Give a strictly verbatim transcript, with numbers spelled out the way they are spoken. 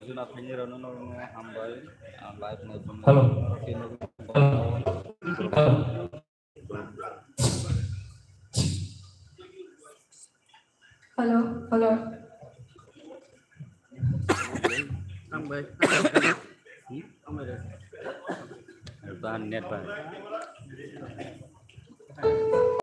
Juna phaini rano no hambai, ah, live no juna. Hello. Tino. Hello. Hello. Hello, hello. Hambai. Bahan net bahan.